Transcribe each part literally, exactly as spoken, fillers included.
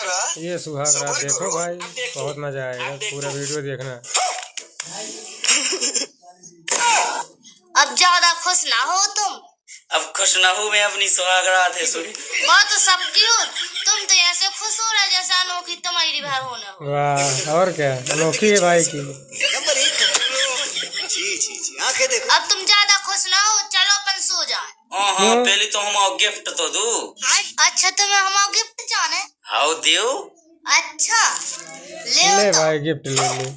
ये सुहाग रात देखो भाई, बहुत मजा आएगा, पूरा वीडियो देखना। अब ज्यादा खुश ना हो तुम। अब खुश ना हूँ मैं, अपनी सुहाग रात है सुनी। बात तो सबकी हो, तुम तो ऐसे खुश हो रहे जैसे अनोखी तुम्हारी बार होना हो। वाह, और क्या, अनोखी है भाई की। नंबर एक। जी, जी, जी, आंखें देखो। अब तुम ज्यादा खुश ना हो, चलो अपन सो जाए। हाँ, हाँ, क्यों? पहले तो हम आओ गिफ्ट तो दो। अच्छा, तुम्हें हम आओ गिफ्ट जाने? हाओ दियो। अच्छा, ले ले तो। भाई, गिफ्ट ले ले।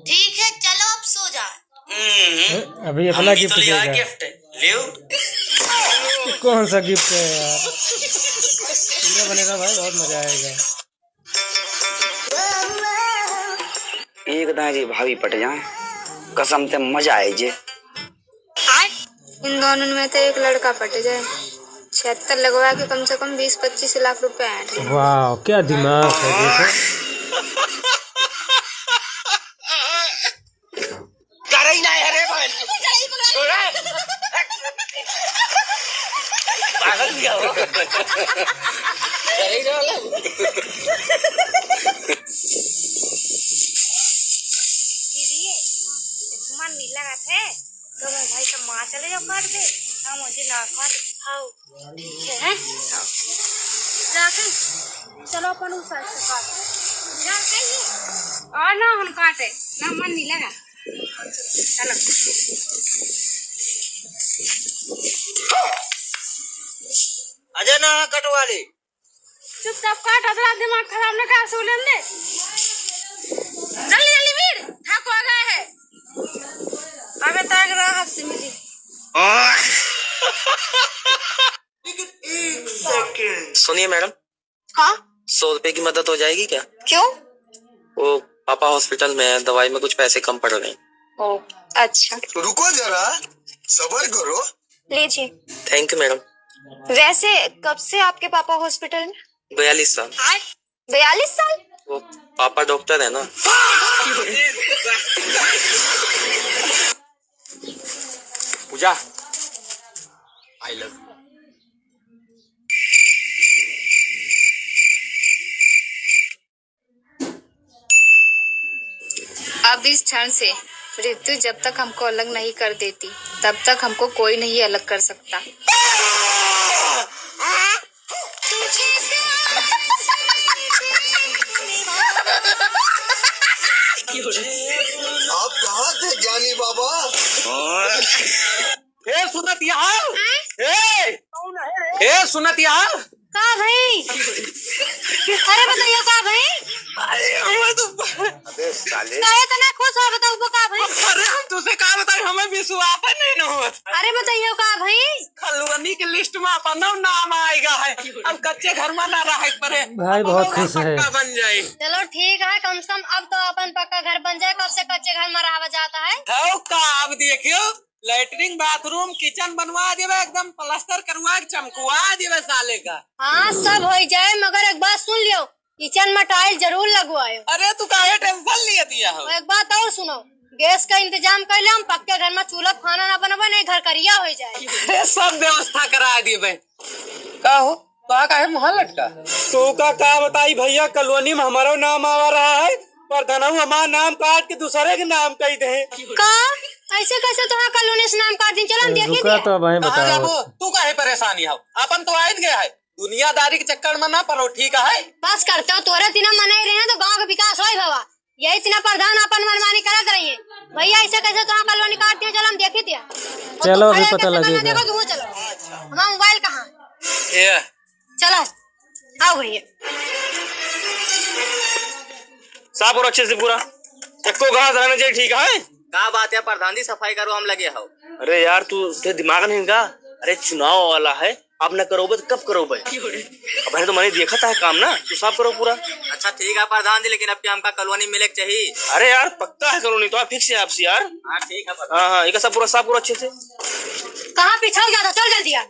ठीक है, चलो अब सो जाए। हम्म। ए, अभी अपना हम भी गिफ्ट तो लिया देगा। गिफ्ट। लियो। कौन सा गिफ्ट है यार? पूरा बनेगा भाई, बहुत मजा आएगा। एक दाएं जी भाभी पट जाए, कसम से मजा आए जे। इन दोनों में तो एक लड़का पट जाए, छिहत्तर लगवा के कम से कम बीस पच्चीस लाख रुपए ऐंठ ले। वाह, क्या दिमाग है, देखो। करे ही ना है रे बहन। पागल भी हो। करे ही ना वाला। दीदी, ये घुमान नहीं लगा थे, तो मैं भाई का माँ चले जाओ काट दे, हम मुझे ना काट खाओ। ठीक है, हैं? राखी, चलो अपन उस साइड से काट। राखी, और ना हम काटे, ना मन नहीं लगा। चलो। अजय ना कटवा ले। चुपचाप काट, अदला दिमाग खराब न कर, सो लेन दे। जल्दी, जल्दी भीड़, थक हो गए है। अबे तक राहत से मिली। सुनिए मैडम। हाँ? सौ रुपए की मदद हो जाएगी क्या? क्यों? वो पापा हॉस्पिटल में है, दवाई में कुछ पैसे कम पड़ रहे हैं। ओ, अच्छा। रुको जरा, सबर करो। लीजिए। Thank you मैडम। वैसे कब से आपके पापा हॉस्पिटल में? बयालीस साल। बयालीस साल? वो पापा डॉक्टर है ना। पूजा, I love you। अब इस क्षण से मृत्यु जब तक हमको अलग नहीं कर देती, तब तक हमको कोई नहीं अलग कर सकता। आप कहाँ थे ज्ञानी बाबा? ए, सुनत यहाँ? ए, ए, सुनत यहाँ? का भाई? अरे बताइयो का भाई? अरे, हमें तो अबे साले। काहे इतना खुश हो, बताओ वो का भाई? अरे, हम तुझसे का बताई, हमें विश्वास ही नहीं न होत। अरे बताइयो का भाई? कॉलोनी के लिस्ट में अपन नाम आएगा है। अब कच्चे घर में ना रहे पड़े। भाई बहुत खुश है। पक्का बन जाए। चलो ठीक है, कम से कम अब तो अपन पक्का घर बन जाए, कब से कच्चे घर में रहा जाता है। तो का अब देखियो, लैट्रिन, बाथरूम, किचन बनवा देबे, एकदम प्लास्टर करवा के चमकवा देबे साले का। हाँ, सब होइ जाए, मगर एक बात सुन लियो, किचन में टाइल जरूर लगवायो। अरे, तू काहे टेंशन लिया दिया हो? एक बात और सुनो, गैस का इंतजाम कर ले, हम पक्के घर में चूल्हा खाना ना बनबे, नहीं घर करिया होइ जाए। अरे, सब व्यवस्था करा देबे। का हो? तो आ काहे मुँह लटका? तू का, का बताई भैया, कॉलोनी में हमारो नाम आवा रहा है, प्रधानऊ हमार नाम काट के दूसरे के नाम कई दे। का? ऐसे कैसे तोहार कॉलोनी से नाम काट दी? चलो हम देखी रुका थे। तो भाई कहाँ बताओ। जाबो? तू काहे परेशान हो? अपन तो आइन गया है। दुनियादारी के चक्कर में ना पड़ो, ठीक है? बस करते हो, तोरे तीना मनाई रहे हैं तो गाँव का विकास होई भवा। यही तीना प्रधान अपन मनमानी करत रही है। भैया, ऐसे कैसे तोहार कॉलोनी काट दिया? चलो हम देखी थे। चलो, अभी पता लगेगा। देखो, तू चलो। हमारा मोबाइल कहाँ? ये। चलो, आओ भैया। साफ और अच्छे से पूरा, एको घास रहना चाहिए, ठीक है? का बात है प्रधान जी, सफाई करो, हम लगे हो। अरे यार, तू, ते दिमाग नहीं का? अरे, चुनाव वाला है, अब न करोबे तो कब करोबे? अब है तो मैंने देखा था काम ना, तू साफ करो पूरा। अच्छा ठीक है प्रधान जी, लेकिन अब क्या हमका कॉलोनी मिले के चाहिए? अरे यार, पक्का है कॉलोनी तो, फिक्स है आपसे यार। हाँ ठीक है प्रधान। हाँ, हाँ, एक सब पूरा साफ पूरा अच्छे से। कहाँ पीछा हो जाता, चल जल्दी आ।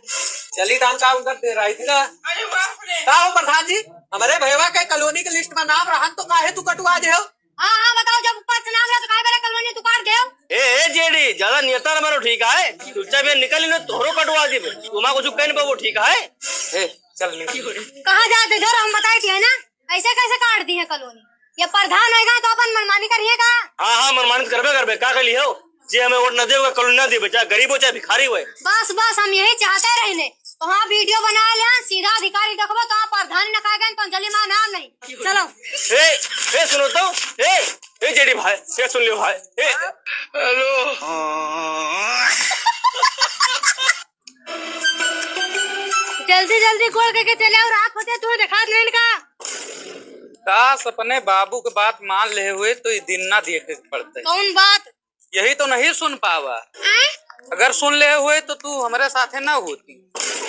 चली तो हम काम करते रही थी ना। अरे बाप रे। का हो प्रधान जी, हमारे भैया के कॉलोनी के लिस्ट में नाम रहन तो काहे तू कटवा दे हो? हाँ, हाँ, बताओ, जब ऊपर से नाम रहा तो काहे मेरे कॉलोनी तू काट दे हो? ए, ए, जेडी, ज्यादा नियता ना मारो, ठीक है? चुपचाप ये निकल, इन्हें तोहरो कटवा दीबे। तुम्हारा कुछ कहने पे वो ठीक है? ए, चल, नहीं। कहाँ जात है? धर, हम बताई थी, है ना? ऐसे कैसे काट दी है कॉलोनी? ये प्रधान होएगा तो अपन मनमानी करिए का? हाँ, हाँ, मनमानी तो करबे करबे। का कह लियो? जे हमें वोट न दे, ओका कॉलोनी ना दे, चाहे गरीब हो, चाहे भिखारी हो। बस, बस, हम यही चाहते रहने। तो हाँ, वीडियो बना ले, सीधा अधिकारी देखबो, तो हाँ, प्रधान न खा गए, तो अंजलि माँ नाम नहीं। चलो। ए, ए, सुनो तो, ए, ए, जेडी भाई, ए, सुन लियो भाई, ए। हेलो। जल्दी, जल्दी गोड़ करके चले आओ, रात होते तुम्हें दिखात नहीं का। काश अपने बाबू के बात मान ले हुए तो ये दिन ना देखे के पड़ते। कौन बात? यही तो नहीं सुन पावा। आय? अगर सुन ले हुए तो तू हमरे साथे ना होती।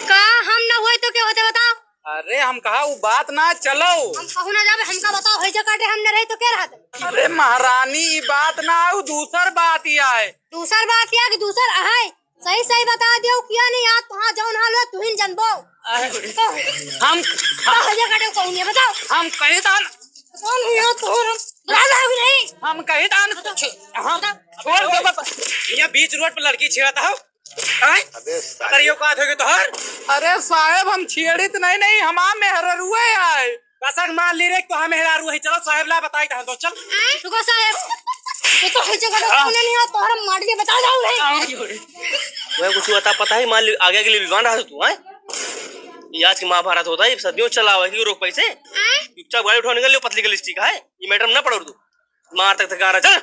का हम ना हुए तो क्या होते बताओ? अरे हम कहा वो बात ना चलो। हम कहूँ ना जाबे, हमका बताओ, है जगह हम न रहे तो क्या रहते? अरे महारानी, ई बात ना आउ, दूसर बात ही आए। दूसर बात या कि दूसर अहै? सही सही बता दियो, किया नहीं यार, तुहाँ जौन हाल हो, तुहिन जनबो। अरे। तो हम, हम, कहाँ जगह कहूँ नहीं, बताओ। हम कहीं दान। कौन हुई हो तोर? बुला ला अभी नहीं। हम कहीं दान, छ-, हम छोड़ दे बस। ये बीच रोड पे लड़की छेड़त हो। आय? अबे साले। अगर यो बात होगी तोहर? अरे साहेब, हम छेड़ित नहीं, नहीं, हमार मेहररुए आए। कसक मार ली रे, तो हम मेहरारू है। चलो साहेब ला बताई तहन तो, चल। रुको साहेब, ये तो है जगह तो हाँ। कौन नहीं हो, तोहर मार के बता जाओ रे। हाँ। वह कुछ हुआ था पता है, मान ली आगे के लिए विवान रहा तू, हैं? ये आज के महाभारत होता है, ये सदियों चला हुआ है, क्यों रोक पैसे? चुपचाप गाड़ी उठा निकल लियो, पतली गली से, ठीक है? ये मैटर में ना पड़ो तू। मार तक तक आ रहा, चल।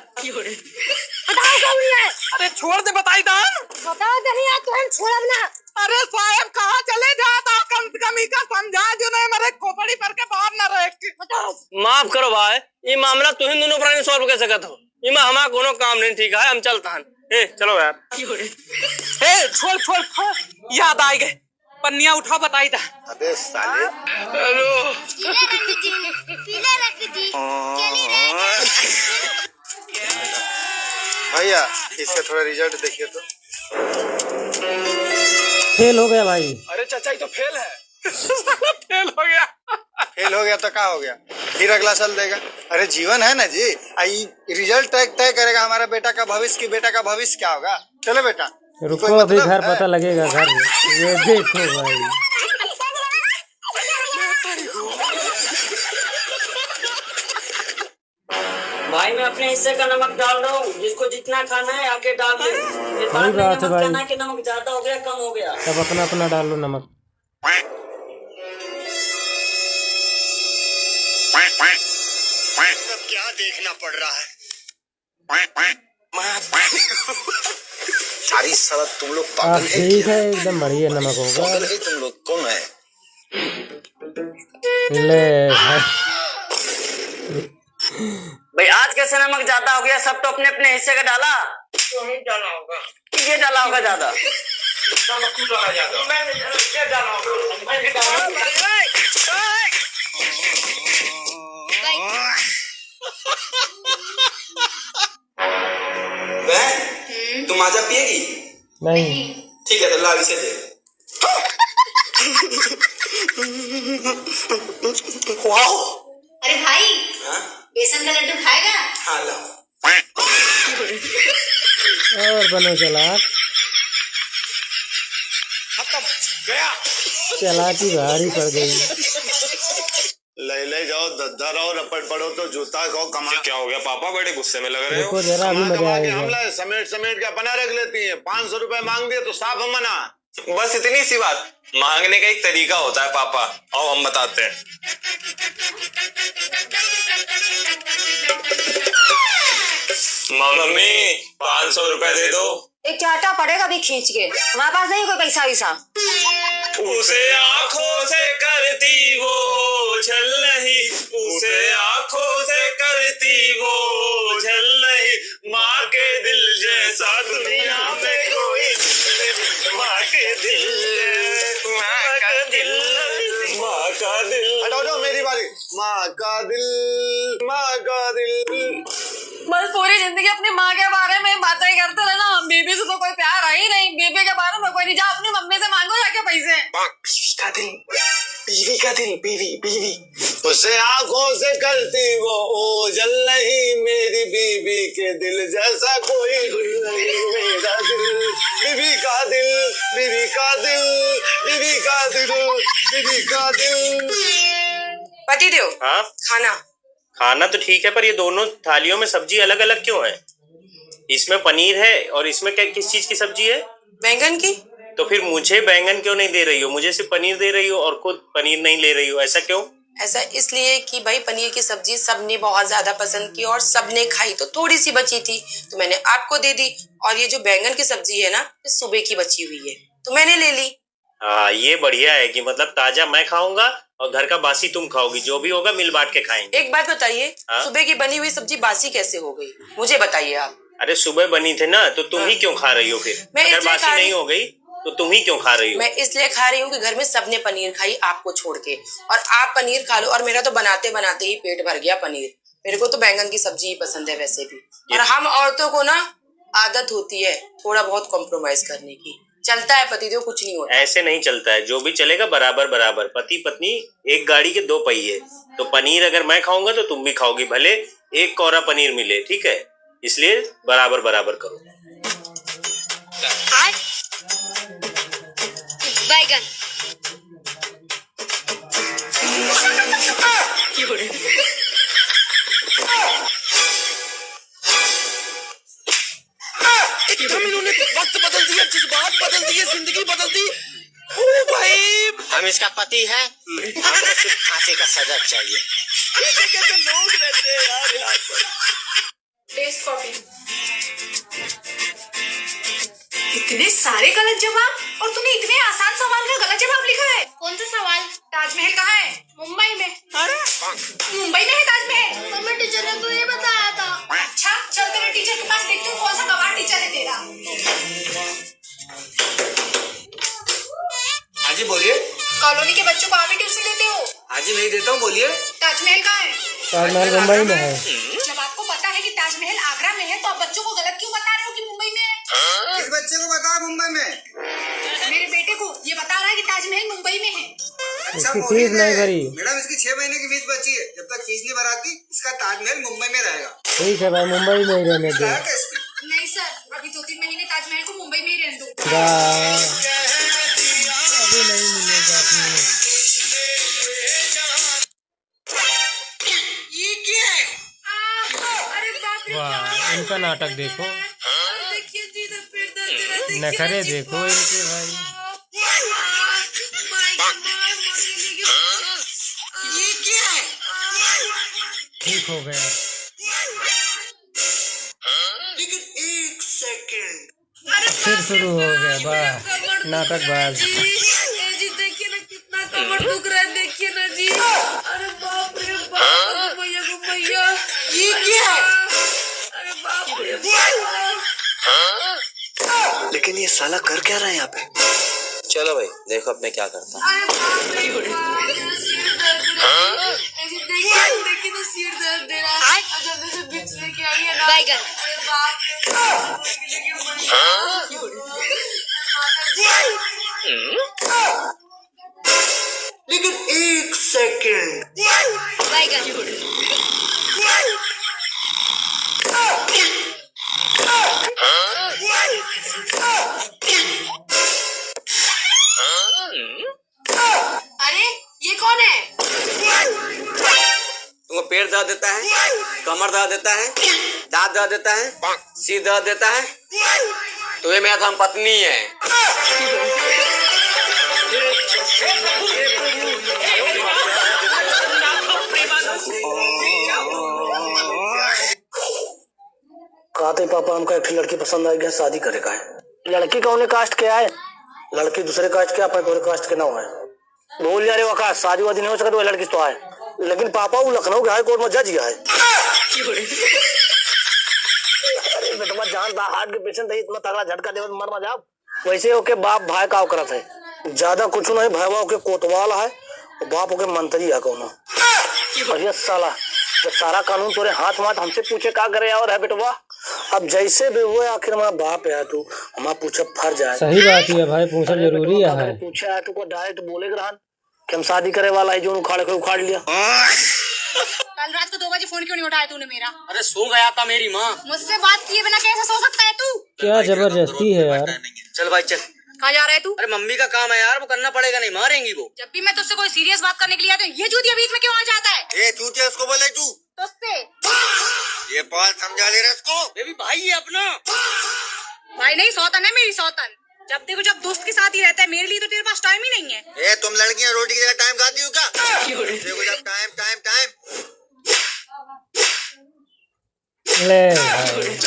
बताओ कौन है? अरे छोड़ दे, बताई दान। बताओ दे यार, तू हम छोड़ब ना। अरे साहेब, कहाँ चले जाता? कम से कम इका समझा जो नहीं, मेरे खोपड़ी पर के बाहर ना रहे। बताओ। माफ करो भाई, ये मामला तुहिन दोनों प्राणी सॉल्व कर सकत हो। इमा हमारा कोनो काम नहीं, ठीक है, हम चलता हन। ए, चलो यार। ए, छोड़, छोड़, छोड़। याद आ गए। पन्निया उठा, बताई दा। अबे साले। हेलो। पीले रंग दी, पीले रंग दी, केली रंग। भैया, इसका थोड़ा रिजल्ट देखिए तो। फेल हो गया भाई। अरे चाचा, ये तो फेल है। फेल हो गया। फेल हो गया तो का हो गया? फिर अगला साल देगा। अरे जीवन है ना जी, आ, ई रिजल्ट तय, तय करेगा हमारा बेटा का भविष्य, कि बेटा का भविष्य क्या होगा। चलो बेटा, रुको, कोई अभी मतलब घर है? पता लगेगा घर में। ये देखो भाई। भाई, मैं अपने हिस्से का नमक डाल रहा हूँ, जिसको जितना खाना है आके डाल ले। ये सही बात है भाई। कहना कि नमक ज्यादा हो गया, कम हो गया। सब अपना अपना डाल लो नमक। सब क्या देखना पड़ रहा है? सारी सड़क तुम लोग पागल है क्या? ठीक है, एकदम बढ़िया नमक होगा। पागल है तुम लोग, कौन है? ले भाई। भाई, आज कैसे नमक ज्यादा हो गया? सब तो अपने अपने हिस्से का डाला। तो नहीं डाला होगा। ये डाला होगा ज्यादा। ज्यादा तू डाला ज्यादा। मैं नहीं, ये डाला होगा। मैं नहीं डाला होगा। बहन, हम्म। तू माजा पिएगी? नहीं। ठीक है, तो लाओ इसे दे। वाओ। अरे भाई, हाँ? बेसन का लड्डू खाएगा? हाँ, लाओ। और बनो चालाक। खत्म, गया। चालाकी भारी पड़ गई। ले, ले जाओ, धद्धा रहो, रपट पड़ो तो जूता खाओ, कमा। क्या हो गया पापा, बड़े गुस्से में लग रहे हो? रुको जरा, अभी कमा, मजा कमा के आएगा। हमला समेट, समेट के अपना रख लेती हैं। पाँच सौ रुपए मांग दिए तो साफ मना। बस इतनी सी बात, मांगने का एक तरीका होता है पापा, आओ हम बताते हैं। मम्मी, पाँच सौ रुपए दे दो। एक चाटा पड़ेगा अभी खींच के, हमारे पास नहीं कोई पैसा वैसा। उसे आंखों से करती वो ओझल नहीं, उसे आंखों से करती वो ओझल नहीं, माँ के दिल जैसा दुनिया में कोई नहीं, माँ के दिल जैसा, माँ का दिल, माँ का दिल। हटाओ, हटाओ, मेरी बारी। माँ का दिल, माँ का दिल। बस पूरी जिंदगी अपनी माँ के बारे में बातें करते रहना। बीबी से तो कोई प्यार है ही नहीं, बीबी के बारे में कोई नहीं। जा अपनी मम्मी से मांगो जाके पैसे। बीवी का दिल, बीवी का दिल, बीवी, बीवी। उसे आंखों से करती वो ओझल नहीं, मेरी बीवी के दिल जैसा कोई गुल नहीं। मेरा दिल, बीवी का दिल, बीवी का दिल, बीवी पति देव, हाँ? खाना। खाना तो ठीक है, पर ये दोनों थालियों में सब्जी अलग-अलग क्यों है? इसमें पनीर है और इसमें क्या, किस चीज की सब्जी है? बैंगन की। तो फिर मुझे बैंगन क्यों नहीं दे रही हो? मुझे सिर्फ पनीर दे रही हो और खुद पनीर नहीं ले रही हो, ऐसा क्यों? ऐसा इसलिए कि भाई, पनीर की सब्जी सबने बहुत ज्यादा पसंद की और सबने खाई, तो थोड़ी सी बची थी, तो मैंने आपको दे दी। और ये जो बैंगन की सब्जी है ना, ये सुबह की बची हुई है, तो मैंने ले ली। हाँ, ये बढ़िया है कि मतलब ताजा मैं खाऊंगा और घर का बासी तुम खाओगी, जो भी होगा मिल बांट के खाएंगे। एक बात बताइए, हाँ? सुबह की बनी हुई सब्जी बासी कैसे हो गई, मुझे बताइए आप। अरे, सुबह बनी थी ना, तो तुम ही हाँ। क्यों खा रही हो फिर? मैं अगर इसलिए बासी खा रही नहीं हो गई, तो तुम ही क्यों खा रही हो? मैं इसलिए खा रही हूँ कि घर में सबने पनीर खाई आपको छोड़ के, और आप पनीर खा लो, और मेरा तो बनाते बनाते ही पेट भर गया पनीर। मेरे को तो बैंगन की सब्जी ही पसंद है वैसे भी। ये और हम औरतों को ना आदत होती है थोड़ा बहुत कॉम्प्रोमाइज करने की। चलता है पतिदेव, कुछ नहीं होता। ऐसे नहीं चलता है, जो भी चलेगा बराबर बराबर। पति पत्नी एक गाड़ी के दो पहिए, तो पनीर अगर मैं खाऊंगा तो तुम भी खाओगी, भले एक कौरा पनीर मिले, ठीक है? इसलिए बराबर बराबर करो। आय। बैगन। एकदम इन्होंने वक्त बदल दिया, जज्बात बदल दिए, जिंदगी बदल दी। ओ भाई, हम इसका पति है, हमको सिर्फ फांसी का सजा चाहिए। कैसे कैसे लोग रहते हैं यार यहाँ पर। Taste copy। इतने सारे गलत जवाब और तूने इतने आसान सवाल का गलत जवाब लिखा है। कौन सा सवाल? ताजमहल कहाँ है? मुंबई में। अरे, मुंबई में है ताजमहल? हमें टीचर ने तो ये बताया था। अच्छा, चल तेरे टीचर के पास, देखती हूँ कौन सा गवार टीचर है तेरा। हाँ जी, बोलिए। कॉलोनी के बच्चों को आप ही ट्यूशन देते हो? हाँ जी, मैं ही देता हूँ, बोलिए। ताजमहल कहाँ है? ताजमहल मुंबई में है। जब आपको पता है कि ताजमहल आगरा में है, तो आप बच्चों को गलत क्यों बता रहे हो कि मुंबई में है? किस बच्चे को पता है मुंबई में? मेरे बेटे को ये बता रहा है कि ताजमहल मुंबई में है। अच्छा, इसकी फीस नहीं भरी। मैडम, इसकी छह महीने की फीस बची है, जब तक फीस नहीं भराती, इसका ताजमहल मुंबई में रहेगा। ठीक है भाई, मुंबई में ही रहने दो। नहीं सर, अभी दो तीन महीने ताजमहल को मुंबई में ही रहने दो। वाह। अभी नहीं मिलेगा अपने। ये क्या है? अरे बाप रे, वाह, इनका नाटक देखो। देखिए जी, इधर पेट दर्द दे रहा है, देखिए नखरे ना जी, देखो इनके भाई। ये क्या है? ठीक हो गया। लेकिन एक सेकंड। अरे फिर शुरू हो गया, वाह, नाटकबाज। जी, ए जी, देखिए ना कितना कमर दुख रहा है, देखिए ना जी। अरे बाप रे बाप, अरे भैया को भैया। ये क्या है? अरे बाप रे बाप। लेकिन ये साला कर क्या रहा है यहाँ पे? चलो भाई, देखो अब मैं क्या करता हूँ। अरे बाप रे बाप, मेरा सिर दर्द हो रहा है। हाँ? ऐसे देखिए, देखिए तो सिर दर्द दे रहा है। और जल्दी से विक्स लेके आइए ना। बैगन। अरे बाप रे बाप, हाँ? लेकिन एक सेकंड। बैगन। अरे, ये कौन है? तुमको पेट दर्द देता है, कमर दर्द देता है, दांत दर्द देता है, सिर दर्द देता है, तो ये मेरा धर्म पत्नी है। कहते पापा हमका एक ठे लड़की पसंद आइ गया, शादी करे का है। लड़की कौने कास्ट के आए? लड़की दूसरे कास्ट के, अपने तोरे कास्ट के ना होए। भूल जा रे वका, शादी वादी नहीं हो सकत, वो लड़की तो आए। लेकिन पापा वो लखनऊ के हाई कोर्ट में जज है। अरे बेटवा जान बा, हार्ट के पेशेंट है, इतना तगड़ा झटका देवे मर ना जाब। वैसे ओके बाप भाई का करत है? ज्यादा कुछ नहीं, भाईवा ओके कोतवाल है, बाप ओके मंत्री है कौनो। अरे साला, जब सारा कानून तोरे हाथ में, हमसे पूछे का करे और है बेटवा? अब जैसे भी हुए, आखिर हमारा बाप है तू, हमारा पूछब फर्ज है। सही बात है भाई, पूछब जरूरी है। पूछे है तू को डायरेक्ट बोले के रहन कि हम शादी करे वाला है, जो उखाड़ के उखाड़ लिया। कल रात को दो बजे फोन क्यों नहीं उठाया तूने मेरा? अरे सो गया था मेरी माँ। मुझसे बात किए बिना कैसे सो सकता है तू? क्या जबरदस्ती है यार। चल भाई चल। कहाँ जा रहा है तू? अरे मम्मी का काम है यार, वो करना पड़ेगा, नहीं मारेंगी वो। जब भी मैं तुझसे कोई serious बात करने के लिए आती हूँ, ये चूतिया बीच में क्यों आ जाता है? ए चूतिया उसको बोले तू। तुझसे। ये बात समझा दे रहा इसको। बेबी भाई ये अपना। भाई नहीं, सौतन है मेरी सौतन। जब देखो जब दोस्त के साथ ही रहता है, मेरे लिए तो तेरे पास time ही नहीं है। ए तुम लड़कियां रोटी की जगह time खाती हो क्या? देखो जब time, time, time। ले भाई,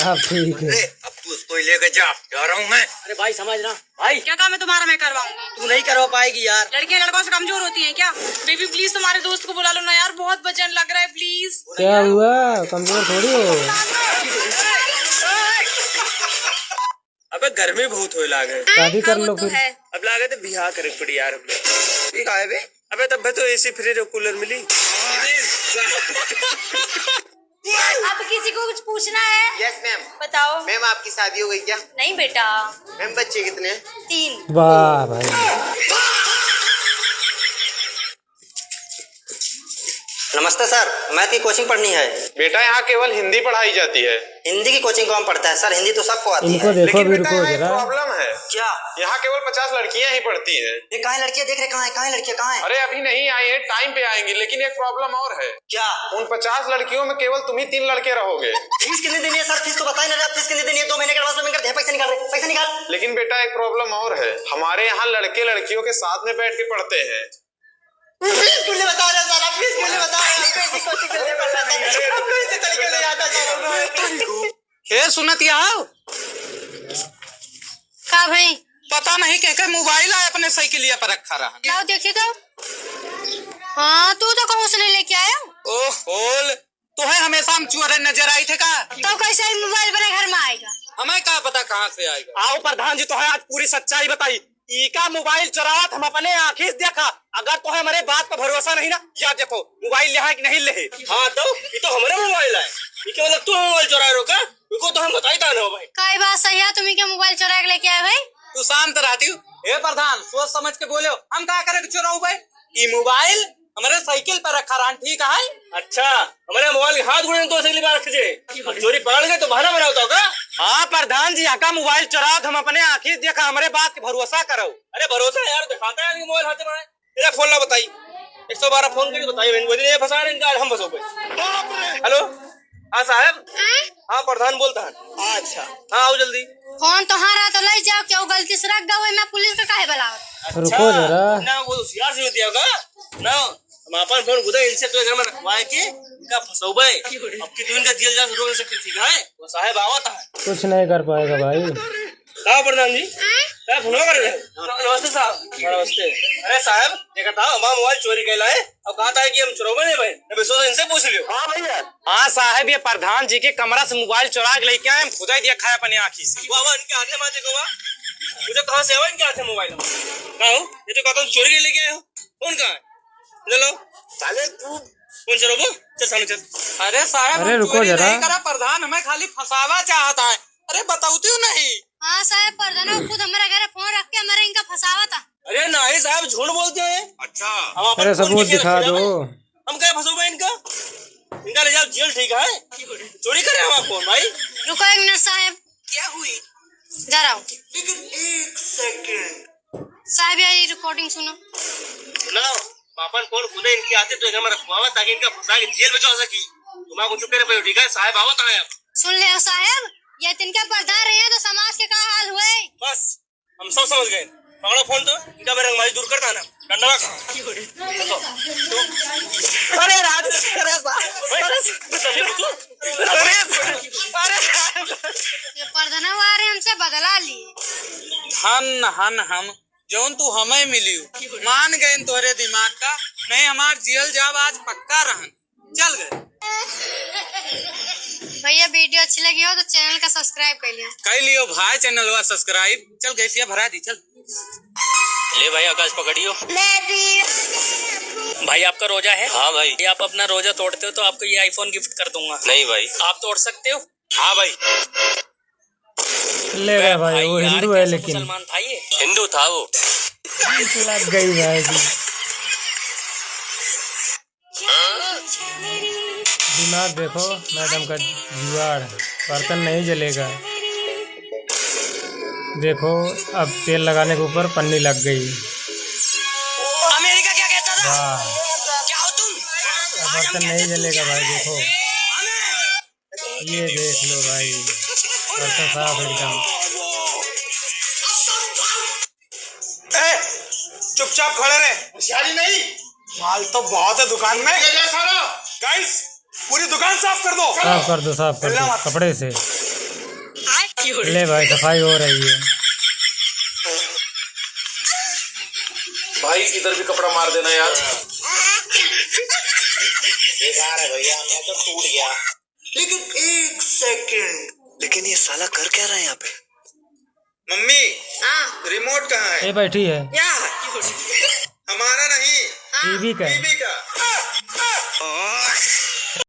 अब ठीक है। अरे, अब तू उसको ही लेके जा, जा रहा हूँ मैं। अरे भाई, समझ ना, भाई। क्या काम है तुम्हारा, मैं करवाऊंगी। तू नहीं करवा पाएगी यार। लड़कियां लड़कों से कमजोर होती हैं क्या? बेबी, please तुम्हारे दोस्त को बुला लो ना यार, बहुत वजन लग रहा है, please। क्या हुआ, कमजोर थोड़ी हो। अबे गर्मी बहुत होए लागे। शादी कर लो फिर। अब लागे तो बियाह करे पड़ी यार। ठीक है बे। अबे तब तो AC fridge और cooler मिली। अब किसी को कुछ पूछना है? Yes ma'am। बताओ। Ma'am आपकी शादी हो गई क्या? नहीं बेटा। Ma'am बच्चे कितने हैं? तीन। वाह भाई। नमस्ते sir, math की coaching पढ़नी है। बेटा यहाँ केवल हिंदी पढ़ाई जाती है। हिंदी की coaching कौन पढ़ता है sir, हिंदी तो सबको आती है। इनको देखो लेकिन अभी, बेटा रुको यहाँ एक जरा। Problem है। क्या? यहाँ केवल पचास लड़कियाँ ही पढ़ती हैं। ये कहाँ है लड़कियाँ, देख रहे कहाँ है, कहाँ है लड़कियाँ, कहाँ है? अरे अभी नहीं आई हैं, time पे आएंगी, लेकिन एक problem और है। क्या? उन पचास लड़कियों में केवल तुम ही तीन लड़के रहोगे। Fees कितनी देनी है sir? Fees तो बताए ना रे, fees कितनी देनी है? दो महीने के advance में मिलकर दे, पैसे निकाल रहे, पैसे निकाल। लेकिन बेटा एक problem और है, हमारे यहाँ लड़के लड़कियों के साथ में बैठ के पढ़ते हैं। Please क्यों नहीं बता रहा साला, please क्यों नहीं बता रहा? अब तो ऐसी कोशिश करने पड़ रहा था, अब तो ऐसे तरीके ले आता साला। खैर सुनत या हो? का भाई? पता नहीं के के mobile आए अपने साइकिलिया पर रखा रहा। लाओ देखी तो। हाँ, तू तो कहूँ से नहीं लेके आया। ओह होल, तोहे हमेशा हम चोरे नजर आई थे का? तो कैसे ही mobile अपने घर में आएगा? हमें का पता कहाँ से आएगा। आओ प्रधान जी, तोहे आज पूरी सच्चाई बताई। इका mobile चोरावत हम अपने आँखी से देखा। अगर तोहे हमरे बात पर भरोसा नहीं ना, या देखो mobile लेहा कि नहीं लेहे। हाँ तो, ये तो हमरे mobile है। ये क्या मतलब तू mobile चोरा रहो का? इको तो हम बताई था ना भाई। काई बात सही है, तुम इके mobile चोरा के लेके आए भाई? तू शांत रहती हो। हे प्रधान, सोच समझ के बोलो, हम का करे के चोराऊ भाई? ई mobile हमरे साइकिल पर रखा रहन, ठीक है? अच्छा, हमरे mobile के हाथ गोड़े तो साइकिल पर रख जे। अब चोरी पकड़ गए तो बहाना बनावत हो का? हाँ प्रधान जी, आका mobile चोरावत हम अपने आँखी से देखा, हमरे बात के भरोसा करो। अरे भरोसा यार, दिखाता है आदमी mobile हाथ में है। तेरा phone ला बताई, एक सौ बारह phone करके बताई, बहन, वो दिन ये फंसा रहे इनका, आज हम फंसो भाई। Hello, हाँ साहब। हाँ प्रधान बोलता है। अच्छा। हाँ आओ जल्दी। Phone तोहारा तो ले जाओ, क्यों गलती से रख गए, मैं पुलिस का काहे बुलाओ? अच्छा, रुको जरा। ना वो होशियार से दिया होगा ना, हम अपन phone खुदा इनसे तो घर में रखवाए के इनका फंसौबे। अब की तू इनका जेल जा से रोक नहीं सकते, ठीक है? वो साहब आवत है। कुछ नहीं कर पाएगा भाई। का प्रधान जी? का फोन कर रहे हैं? नमस्ते साहब। हाँ, नमस्ते। अरे साहब, देखा था, हमारा mobile चोरी कैला है। अब कहा था कि हम चोरौबे नहीं भाई। अबे सोचो, इनसे पूछ लियो। हाँ भैया। हाँ साहब, ये प्रधान जी के कमरा से mobile चोरा के लेके आए, हम खुदा ही देखा है अपने आँखी से। वाह, वाह, इनके हाथ में मार देखो, वाह। मुझे कहाँ से आवा इनके हाथ में mobile? कहाँ हो? ये तो कहता हूँ चोरी के लेके आए हो। कौन कहाँ है? ले लो। साले तू। कौन चोरौबो? चल सामने चल। अरे साहब, अरे हम रुको चोरी जरा। नहीं करा, प्रधान हमें खाली फंसावा चाहता है। अरे बताओ क्यों नहीं? हाँ साहब, प्रधान खुद हमारे घर phone रख के हमारे इनका फंसावा था। अरे नहीं साहब, झूठ बोलते हैं। अच्छा। हम अपन अरे phone सबूत लेके दिखा रखे दो। हैं। हम क्या फंसोबे इनका? इनका ले जाओ जेल, ठीक है? चोरी करे हमारा phone भाई। रुको एक मिनट साहब। क्या हुई? जा रहा हूँ। लेकिन एक second। साहब, ये recording सुनो। सुनाओ, अपन phone खुदे इनके आते तो इनका मैं रखवावा ताकि इनका फंसा के जेल में चल सकी। तुम कुछ करे पे, ठीक है? साहब आवत है अब। सुन ले साहब, ये तिनका पर्दा रहे हैं तो समाज के का हाल हुए? बस, हम सब समझ गए। पकड़ो phone तो, इनका मेरे हमारी दूर करता ना। डंडवा का। देखो, तो अरे राज, अरे सा-, अरे सा-, अरे, अरे साहब। ये प्रधानवा आ रहे, हमसे बदला लिए। हन, हन, हम, जौन तू हमें मिलियो, मान गए तोहरे दिमाग का, नहीं हमार जेल जाब आज पक्का रहन। चल गए। भैया, video अच्छी लगी हो तो channel का subscribe कर लियो। कर लियो भाई, channel का subscribe। चल, गैसिया भरा दी, चल। ले भाई, आकाश पकड़ियो। भाई, आपका रोजा है? हाँ भाई। ये आप अपना रोजा तोड़ते हो तो आपको ये iPhone gift कर दूंगा। नहीं भाई। आप तोड़ सकते हो? हाँ भाई। ले बे रहा भाई, भाई, वो यार, हिंदू है कैसा लेकिन। मुसलमान था ये? हिंदू था वो। लग गई भाई जी। दिमाग देखो मैडम का जुआड़, बर्तन नहीं जलेगा। देखो, अब तेल लगाने के ऊपर पन्नी लग गई। अमेरिका क्या कहता था? वाह। क्या हो तुम? अब बर्तन नहीं जलेगा भाई, देखो। ये देख लो भाई, बर्तन साफ एकदम। ए, चुपचाप खड़े रहे। होशियारी नहीं। माल तो बहुत है दुकान में। ये ले सारा। गाइस, पूरी दुकान साफ कर दो। साफ कर दो, साफ कर दो, कपड़े से। ले भाई, सफाई हो रही है। भाई, इधर भी कपड़ा मार देना यार। बेकार है भैया, मैं तो टूट गया। लेकिन एक सेकंड, लेकिन ये साला कर क्या रहा है यहाँ पे? मम्मी, हाँ। रिमोट कहाँ है? ये बैठी है। क्या? हमारा नहीं। हाँ। टीवी का है। टीवी का।